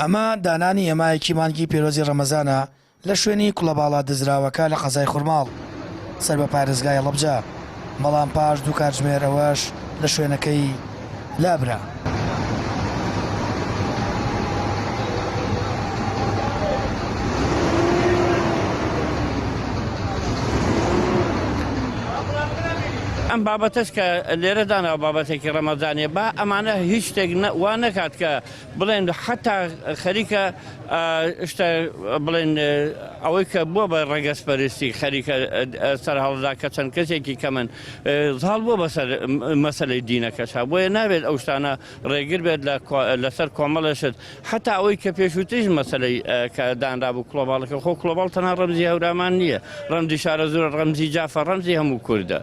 ئەمە دانانی هێمایەکی مانگی پێرۆزی ڕەمەزانە لە شوێنی کوڵەباڵا دزراوەکە لە قەزای خورماڵ سەر بە پارێزگای هەڵەبجە، بەڵام پاش دوو کاتژمێر ئەوەش لە شوێنەکەی لابرا. ئەم بابەتەش کە لێرە داناوە بابەتێکی ڕەمەزانیە با ئەمانە هیچ شتێک وا نەکات کە بڵێن حتا خەریکە شتە بڵێن ئەوەی کە بووە بە ڕەگەزپەرستی خەریکە سەرهەڵدا کە چەند کەسێکی کەمن زاڵ بووە بەسەر مەسەلەی دینەکەشا بۆیە نابێت ئەو شتانە ڕێگر بێت لەسەر کۆمەڵێ شت حتا ئەوەی کە پێشووتریش مەسەلەی کە دانرابوو کڵۆباڵەکە خۆ کڵۆباڵ تەنها ڕەمزی هەورامان نییە ڕەمزی شارەزوورە ڕەمزی جافە ڕەمزی هەموو کوردە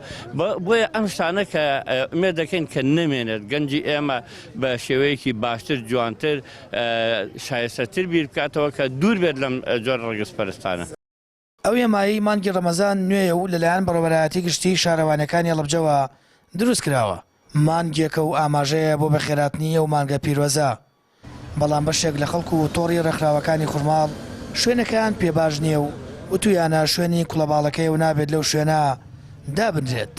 بۆیە ئەم شتانە کە ئومێد دەکەین کە نەمێنێت گەنجی ئێمە بە شێوەیەکی باشتر جوانتر شایستەتر بیر بکاتەوە کە دوور بێت لەم جۆرە ڕەگەزپەرستانە. ئەو هێمایەی مانگی ڕەمەزان نوێیە و لەلایەن بەڕێوەبەرایەتی گشتیی شارەوانییەکانی هەڵەبجەوە دروستکراوە، مانگێکە و ئاماژەیە بۆ بەخێرهاتنی ئەو مانگە پیرۆزە، بەڵام بەشێک لە خەڵک و تۆڕی ڕێکخراوەکانی خورماڵ شوێنەکەیان پێ باش نییە و وتوویانە شوێنی کوڵەباڵەکەیە و نابێت لەو شوێنە دابنرێت.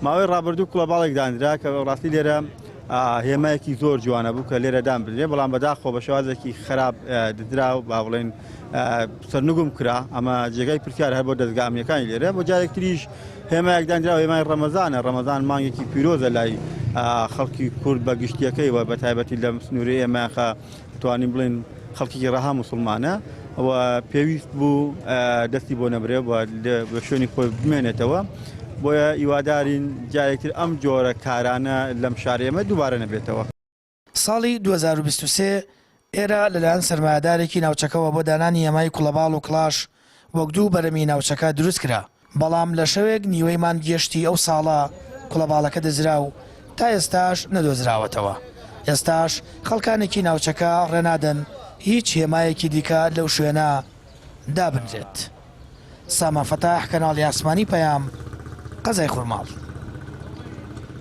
ماوەی ڕابردوو کوڵەباڵێک دانرا کە ڕاستی لێرە هێمایەکی زۆر جوانە بوو کە لێرە دان بدرێ بەڵام بەداخەوە بە شێوازێکی خراپ ددرا و با بڵێن سەرنگوم کرا ئەمە جێگای پرسیار هەر بۆ دەزگا ئەمنیەکانی لێرە بۆ جارێکتریش هێمایەک دانرا هێمای ڕەمەزانە ڕەمەزان مانگێکی پیرۆزە لای خەڵکی کورد بە گشتیەکەی و بە تایبەتی لەم سنووری ئێمە خە توانین بڵێن خەڵکێکی ڕەها موسڵمانە و پێویست بوو دەستی بۆ نەبرێ و لە شوێنی خۆی بمێنێتەوە بۆیە هیوادارین جارێکتر ئەم جۆرە کارانە لەم شارە ئێمە دووبارە نەبێتەوە. ساڵی 2023 ئێرە لەلایەن سەرمایەدارێکی ناوچەکەوە بۆ دانانی هێمای کوڵەباڵ و کڵاش وەک دوو بەرەمی ناوچەکە دروست کرا، بەڵام لە شەوێک نیوەی مانگی هەشتی ئەو ساڵە کوڵەباڵەکە دزرا و تا ئێستاش نەدۆزراوەتەوە، ئێستاش خەڵکانێکی ناوچەکە ڕێنادەن هیچ هێمایەکی دیکە لەو شوێنە دابنرێت. سامان فەتاح، کەناڵی ئاسمانی پەیام، قەزای خورماڵ.